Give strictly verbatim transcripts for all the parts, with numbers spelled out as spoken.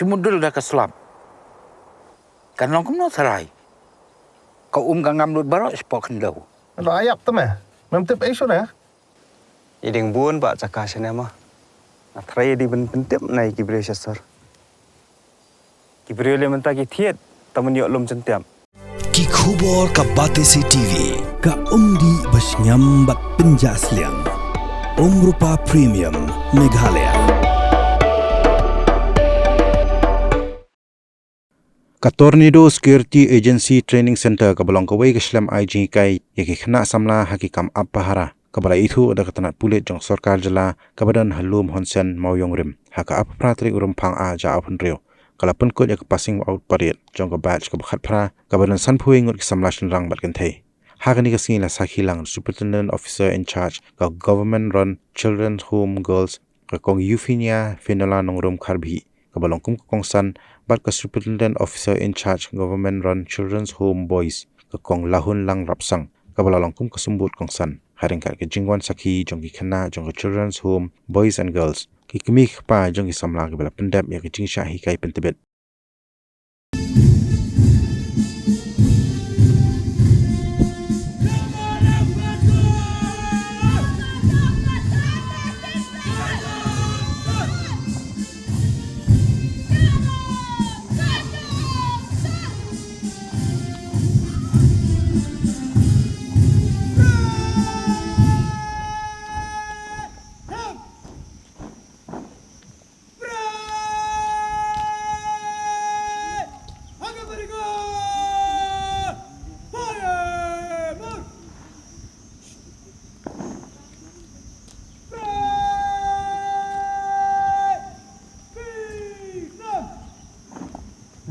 Te mudui da ka slap. Kan long kumno tharai. Ka um ka ngam lut baroh shapoh khyndew. Lo ayap te me. Mem tip ei shuh ne. I ding bun ba jaka shane ma. Nga tharai i ding ban pyntip na i ki briew sha sor. Ki briew leh mynta ki thied, ta man ïoh lum jyntiap. Ki khubor ka Batesi T V, ka umdih ba shngiam bad pynjah sliang. Umrupa Premium, Meghalaya. Ka Tornado Security Agency Training Centre kaba long kawei ka shlem ai jinghikai ïa ki khynnah samla ha ki kam ap pahara, kaba la ithuh da ka tnat pulit jong sorkar jylla kaba don ha Lum Honsen Mawïong Rim, ha ka arphew phra tarik u Rymphang ar hajar arphew hynriew. Ka la pynkut ïa ka passing out parade jong ka batch kaba khatphra, kaba don sanphew wei ngut ki samla shynrang bad kynthei. Ha kane ka sngi la sakhi lang Superintendent Officer in Charge ka Government Run Children's Home Girls, ka Kong Euphemia Finola Nongrum Kharbhih, kaba long kum ka kongsan, bad ka Superintendent Officer in Charge Government Run Children's Home Boys, ka Kong Lahunlang Rapsang, kaba la long kum ka symbud kongsan, ha ryngkat ka jingwan sakhi jong ki khynnah jong ka Children's Home Boys and Girls, ki kmie ki kpa jong ki samla kiba la pyndep ïa ka jingshah hikai pyntbit.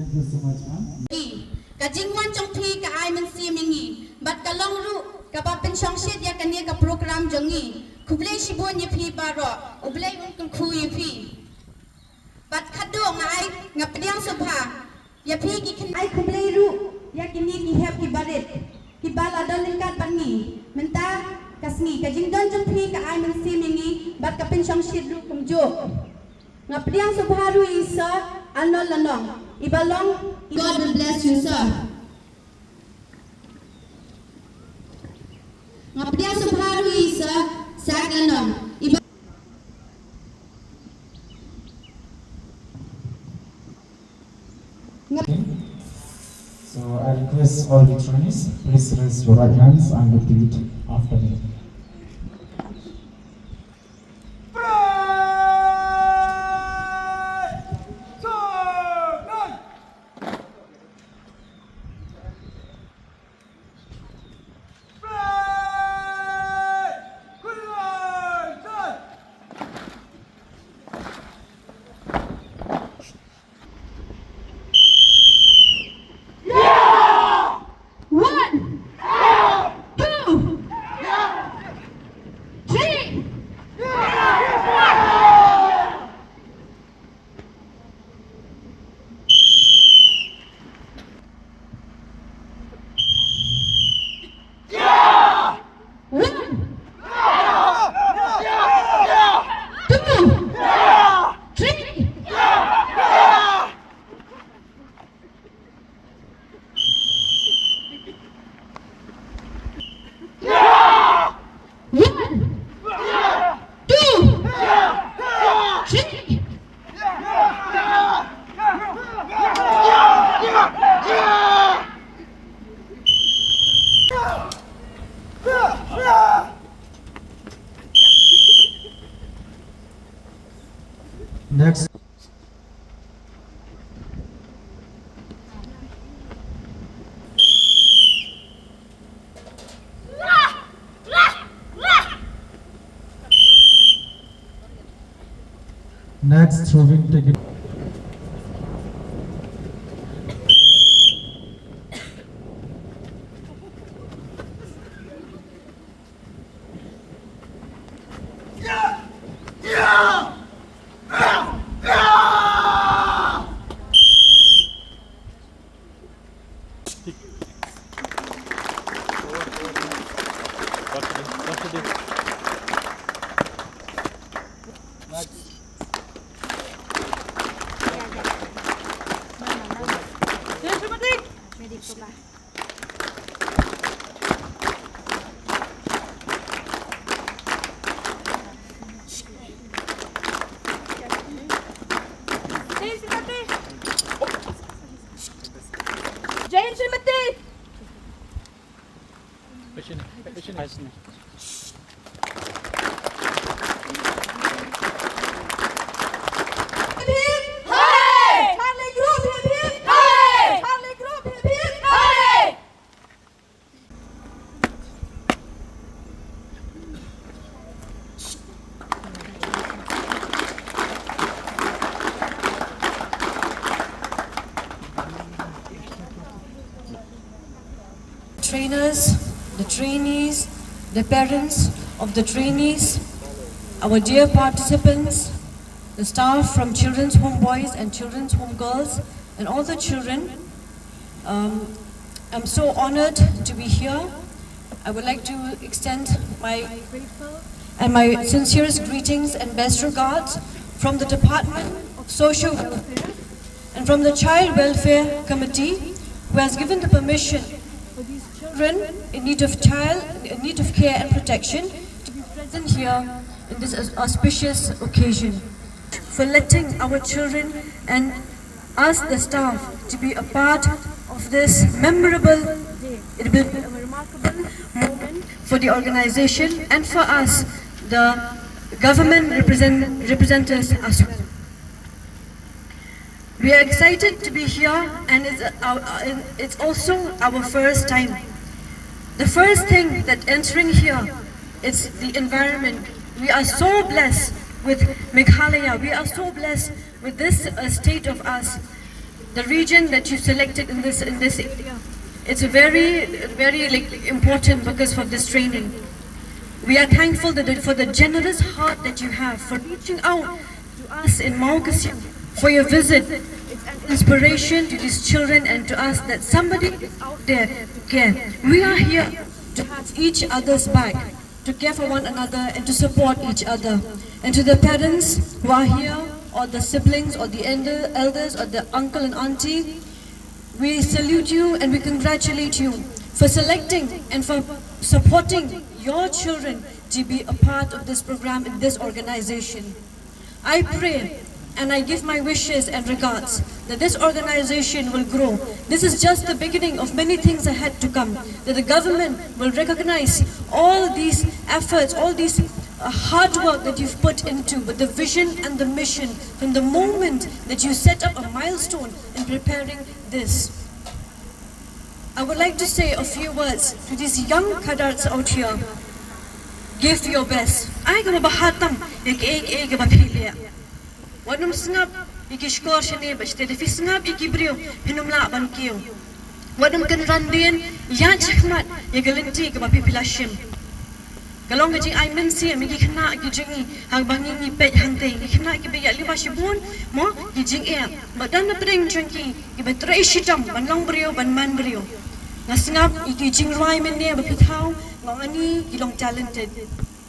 Thank you so much, ma'am. Ka jingwan jong phi ka ai mynsiem ïa ngi bad ka long ruh kaba pynshongshit ïa kane ka program jong ngi. Khublei shibun ïa phi baroh. U Blei un kyrkhu ïa phi. Bad khadduh nga ai, nga pdiang sngewbha ïa phi ki khynnah. Ai khublei ruh ïa kine ki hep ki barit kiba la don ryngkat bad ngi mynta ka sngi. Ka jingdon jong phi ka ai mynsiem ïa ngi bad ka pynshongshit ruh kumjuh. Nga pdiang sngewbha ruh ïa i Sir Arnold Lanong, iba long. God will bless you, sir. Nga pdiang sngewbha ruh ïa i Sir Zack Lanong, iba. So I request all the trainees, please raise your right hands and repeat after me. One, two, three. One, two, three. One, two, three. Next. Next, throwing taken. Jai Hind Srimati. Trainers, the trainees, the parents of the trainees, our dear participants, the staff from Children's Home Boys and Children's Home Girls, and all the children. Um, I'm so honored to be here. I would like to extend my grateful and my sincerest greetings and best regards from the Department of Social Welfare and from the Child Welfare Committee, who has given the permission for these children in need of child, in need of care and protection, to be present here in this aus-, auspicious occasion, for letting our children and us, the staff, to be a part of this memorable day. It will be a remarkable moment for the organization and for us, the government represent-, representatives as well. We are excited to be here, and it's, our, uh, it's also our first time. The first thing that entering here is the environment. We are so blessed with Meghalaya. We are so blessed with this, uh, state of us, the region that you selected in this, in this area. It's very, very, like, important because for this training. We are thankful that, for the generous heart that you have for reaching out to us in Mawkasiang for your visit. It's an inspiration to these children and to us that somebody is out there to care. We are here to have each other's back, to care for one another and to support each other. And to the parents who are here, or the siblings, or the elder-, elders, or the uncle and auntie, we salute you and we congratulate you for selecting and for supporting your children to be a part of this program in this organization. I pray and I give my wishes and regards that this organization will grow. This is just the beginning of many things ahead to come, that the government will recognize all these efforts, all these, uh, hard work that you've put into, with the vision and the mission from the moment that you set up a milestone in preparing this. I would like to say a few words to these young cadets out here. Give your best. Ai kaba bha tam ïa kiei kiei kiba phi leh. Wat nym sngap ïa ki shkor shane bad shate, lada phi sngap ïa ki briew phin ym lah ban kiew. Wat nym kynran dien, ïaid shakhmat ïa ka lynti kaba phi phi la shim. Ka long ka jingai mynsiem ïa ki khynnah ki jong ngi, haba ngi ngi peit hangtei, ki khynnah kiba ïaid lypa shibun, mo, ki jingeh. Bad don na pdeng jong ki kiba trei shitom ban long briew, ban man briew. Nga sngap ïa ki jingrwai mynne ba phi thaw, nga ong ani ki long talented.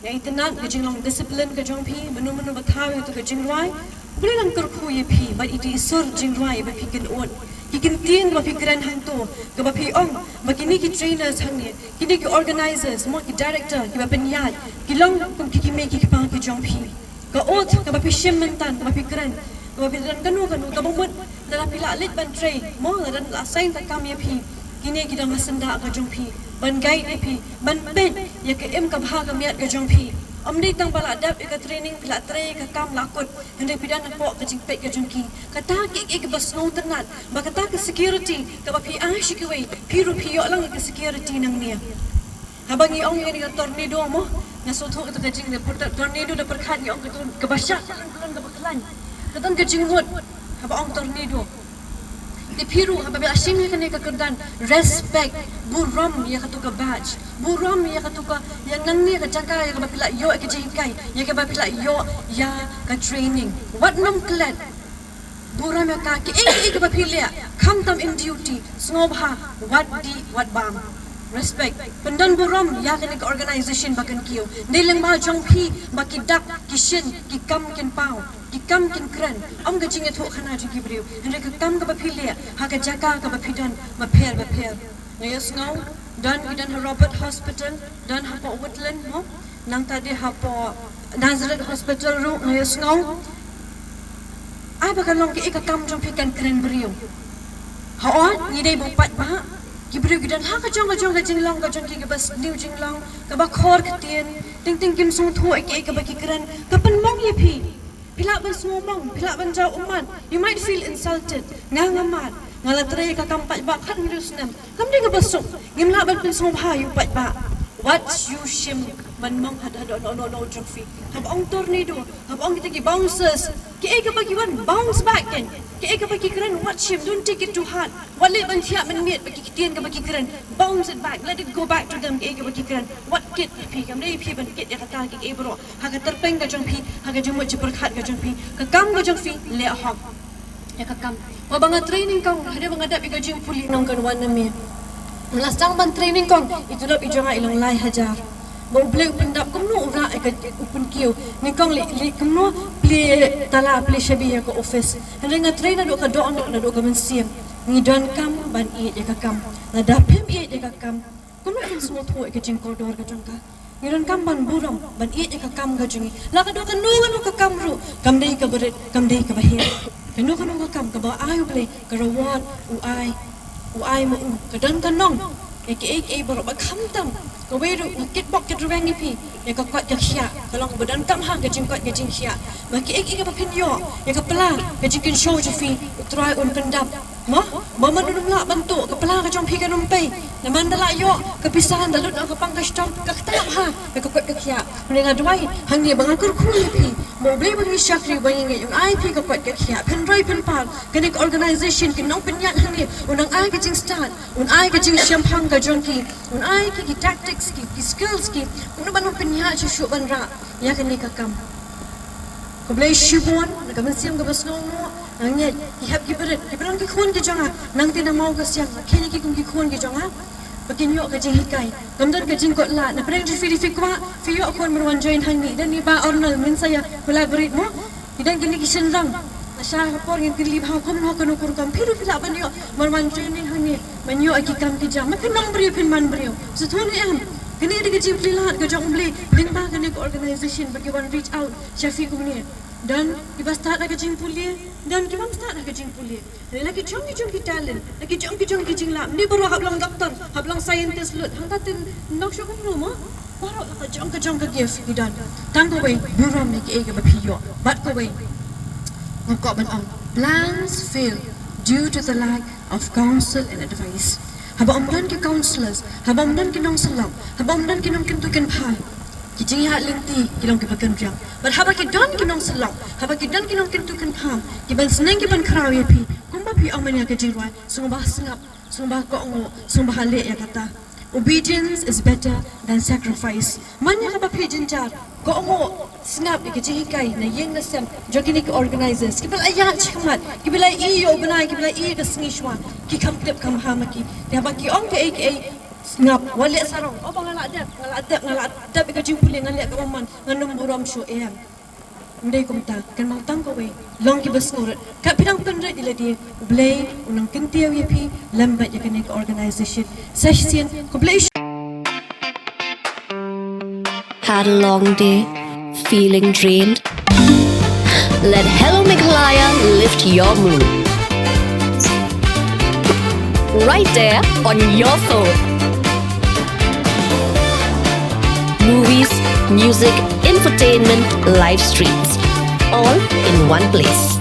Nga itynnad ka jinglong discipline ka jong phi, mano mano ba thaw ïa ka jingrwai, U Blei un kyrkhu ïa phi bad ïa ki sur jingrwai ba phi kynnoh. Ki ktien ba phi kren hangto, kaba phi ong ba kine ki trainers hangne, kine ki organizers, mo, ki director kiba pynïaid, ki long kum ki kmie ki kpa ki jong phi. Ka oath kaba phi shim mynta, kaba phi kren, kaba phi don kano kano, kaba mut lada phi la leit ban trei, mo, lada la assign ka kam ïa phi, kine ki don ha syndah ka jong phi ban guide ïa phi, ban peit ïa ka im ka bha ka miat ka jong phi. Ym dei tang ba la dep ïa ka training, phi la trei, ka kam la kut, hynrei phi don hapoh ka jingpeit ka jong ki. Kata ka, ka, kaba sngewtynnat, ba kata ka security kaba phi ai sha kiwei, phi ruh phi ïoh lang ïa ka security nangne. Haba ngi ong ïa ka tornado, mo, nga sngewthuh kata ka jing, tornado da pyrkhat ngi ong ka don kaba shah, ka don kaba khlaiñ, ka don ka jingmut haba ong tornado. Te phi ruh haba phi la shim ïa kane ka kyrdan, respect, burom ïa kato ka badge, burom ïa kato ka, ïa nangne ka jaka ïa kaba phi la ïoh ïa ka jinghikai, ïa kaba phi la ïoh ïa ka training. Wat nym klet. Burom ïa ka, kiei kiei kaba phi leh, khamtam in duty, sngewbha wat dih wat bam. Respect. Pyndon burom ïa kane ka organization ba kan kiew. Dei lyngba jong phi ba ki dak, ki shin, ki kam kin paw, ki kam kin kren. Ym ka jingïathuh khana jong ki briew. Hynrei ka kam kaba phi leh ha ka jaka kaba phi don bapher bapher. Nga ïohsngew don ki don ha Robert Hospital, don hapoh Woodland mo. Nangta dei hapoh Nazareth Hospital ruh nga ïohsngew. Ai ba ka long kaei ka kam jong phi kan kren briew. Hooid ngi dei ba u paidbah. Ki briew ki don ha ka jong ka jong ka jinglong ka jong ki kaba sniew jinglong, kaba khor ktien. Teng teng kim sngewthuh ïa kaei kaba ki kren. Ka pynmong ïa phi. Phi lah ban sngewmong, phi lah ban jaw ummat. You might feel insulted. Nga nga mad. Nga la trei ka kam paidbah khathynriew snem. Kam dei kaba suk. Ngim lah ban pynsngewbha ïa u paidbah. Wat shu shim ban mong haduh haduh noh noh noh jong phi. Haba ong tornado, haba ong kita ki bouncers. Kiei kaba ki wan, bounce back kan. Kiei kaba ki kren, wat shim, don't take it to heart. Wat leh ban thiah mynmiet bad ki ktien kaba ki kren. Bounce it back, let it go back to them, kiei kaba ki kren. Wat kit ïa phi, kam dei ïa phi ban kit ïa kata kiei baroh. Ha ka tyrpeng ka jong phi, ha ka jingmut jingpyrkhat ka jong phi, ka kam ka jong phi, leh hok ïa ka kam. Ba ba nga trei nyngkong, hadien ba nga dep ïa ka jingpule nongkynwan na me. Nga la sdang ban trei nyngkong, i tulop i jong nga i long lai hajar. Ba U Blei u pyndap kumno u rah ïa ka, u pynkiew. Nyngkong leh, leh kumno plie tala, plie shabi ïa ka office. Hynrei nga trei naduh ka dohnud, naduh ka mynsiem. Ngi donkam ban ïeit ïa ka kam. Lada phim ïeit ïa ka kam, kumno phin sngewthuh ïa ka jingkordor ka jong ka? Ngi donkam ban burom, ban ïeit ïa ka kam ka jong ngi. La ka dei kano kano ka kam ruh, kam dei kaba rit, kam dei kaba heh. Kano kano ka kam kaba ai U Blei, ka reward u ai, u ai ma u. Ka don ka nong ïa kiei kiei baroh, ba khamtam kawei ruh, ka kitbok kitrwiang ïa phi ïa ka koit ka khiah. Ka long kaba donkam ha ka jingkoit ka jingkhiah. Ba kiei kiei kaba phin ïoh ïa ka pla, ka jingkynshew jong phi, U Trai un pyndap. Mo, ba man un ym lah ban tuh, ka pla ka jong phi kan ym pei. Namar da la ïoh ka pisa, da lut na ka pang ka shitom, ka ktah ha ïa ka koit ka khiah. Hynrei nga duwai hangne ba nga kyrkhu ïa phi, ba U Blei ba ngi shakri, ba ngi ngeit, un ai phi ka koit ka khiah. Phin roi phin par, kane ka organization, ki nongpynïaid hangne, un nang ai ka jingstad, un ai ka jingshemphang ka jong ki, un ai ki, ki tactics, ki, ki skills, ki kumno ban nang pynïaid shuh shuh ban rah ïa kane ka kam. Khublei shibun na ka mynsiem kaba sngewbha. Nga ngeit ki hep ki barit, kiba long ki khun ki jong nga, nangta na maw ka siang, nga kheiñ ïa ki kum ki khun ki jong nga, ba kin ïoh ka jinghikai. Kam don ka jingkut lad. Na pdeng jong phi, phi kwah phi ïoh khun, myn wan join hangne. Don i Bah Arnold, ngin sa ïa collaborate mo. Ki don kine ki shynrang. Lashai ka por ngin kylli bha kumno, kano ka rukom. Phi ruh phi lah ban ïoh, myn wan training hangne, ban ïoh ïa ki kam ki jam. Ma phin long briew phin man briew. Sngewthuh ne em? Kane dei ka jingplie lad ka jong U Blei lyngba kane ka organization ba ki wan reach out sha phi kumne. Don kiba stad ha ka jingpule, don ki bym stad ha ka jingpule. La ki jong ki jong ki talent, la ki jong ki jong ki jinglap. Ym dei baroh hap long doctor, hap long scientist lut. Hangta te nang shu kumno mo? Baroh la ka jong ka jong ka gift ki don. Tang kawei, burom ïa kiei kiba phi ïoh. Bad kawei, nga kwah ban ong, plans fail due to the lack of counsel and advice. Haba ym don ki counsellors, haba ym don ki nongsyllok, haba ym don ki nongkyntu kynpham, ki jingïaid lynti ki long kiba kynriang. Bad haba ki don ki nongsyllok, haba ki don ki nongkyntu kynpham, ki ban sneng ki ban khraw ïa phi, kumba phi ong mynne ha ka jingrwai, sngewbha sngap, sngewbha kohnguh, sngewbha leh ïa kata. Obedience is better than sacrifice. Man ïa kaba phi jynjar, kohnguh, sngap ïa ka jinghikai na ïing na sem jong kine ki organizers, kiba la ïaid shakhmat, kiba la ïohi ïa u bnai, kiba la ïohi ïa ka sngi shuwa, ki kham tip kham bha ma ki. Te haba ki ong kaei kaei, sngap, wat leh sarong. Oh, ba nga la dep, nga la dep, nga la dep ïa ka jingpule, nga leh kaba man, ngan ym burom shuh, em. Ym dei kumta, kynmaw tang kawei, long kiba sngewrit. Katba phi dang pynrit ïa lade, U Blei un nang kyntiew ïa phi lem bad ïa kane ka organization. Sa shisien, khublei. Had a long day? Feeling drained? Let Hello Meghalaya lift your mood. Right there on your phone. Movies, music, entertainment, live streams, all in one place.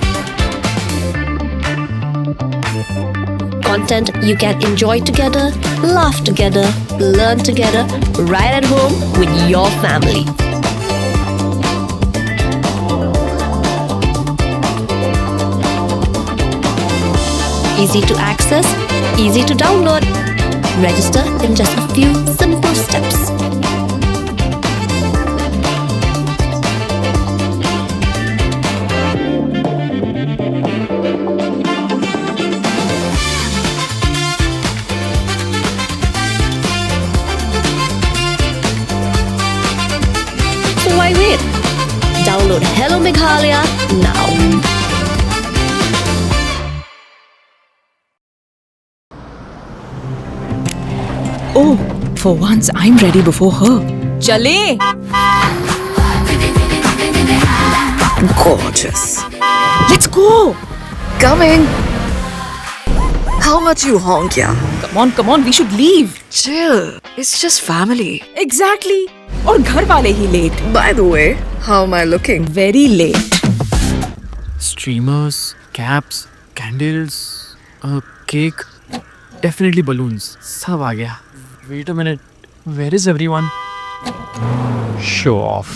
Content you can enjoy together, laugh together, learn together, right at home with your family. Easy to access, easy to download. Register in just a few simple steps. Meghalaya now. Oh, for once I'm ready before her. चले। Gorgeous. Let's go. Coming. How much you honk, yeah? Come on, come on, we should leave. Chill. It's just family. Exactly. और घर वाले ही late. By the way, how am I looking? Very late. Streamers, caps, candles, a cake, definitely balloons. सब आ गया. Wait a minute. Where is everyone? Show off.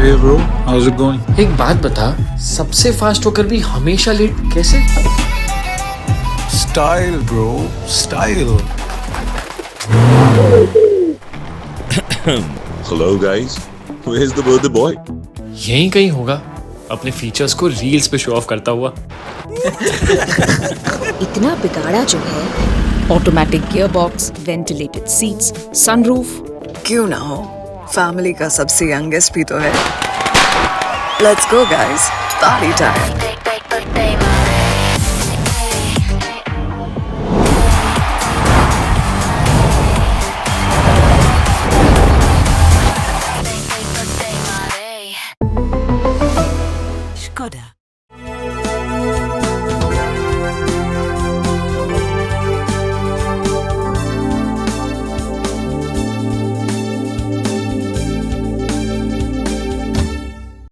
Hey bro, how's it going? एक बात बता, सबसे फास्ट होकर भी हमेशा लेट कैसे? Style, bro, style. Hello guys, where's the birthday boy? यहीं कहीं होगा, अपने फीचर्स को रील्स पे शो ऑफ करता हुआ. इतना बिगाड़ा जो है. Automatic gearbox, ventilated seats, sunroof. क्यों ना हो, फैमिली का सबसे यंगेस्ट भी तो है. Let's go guys, party time.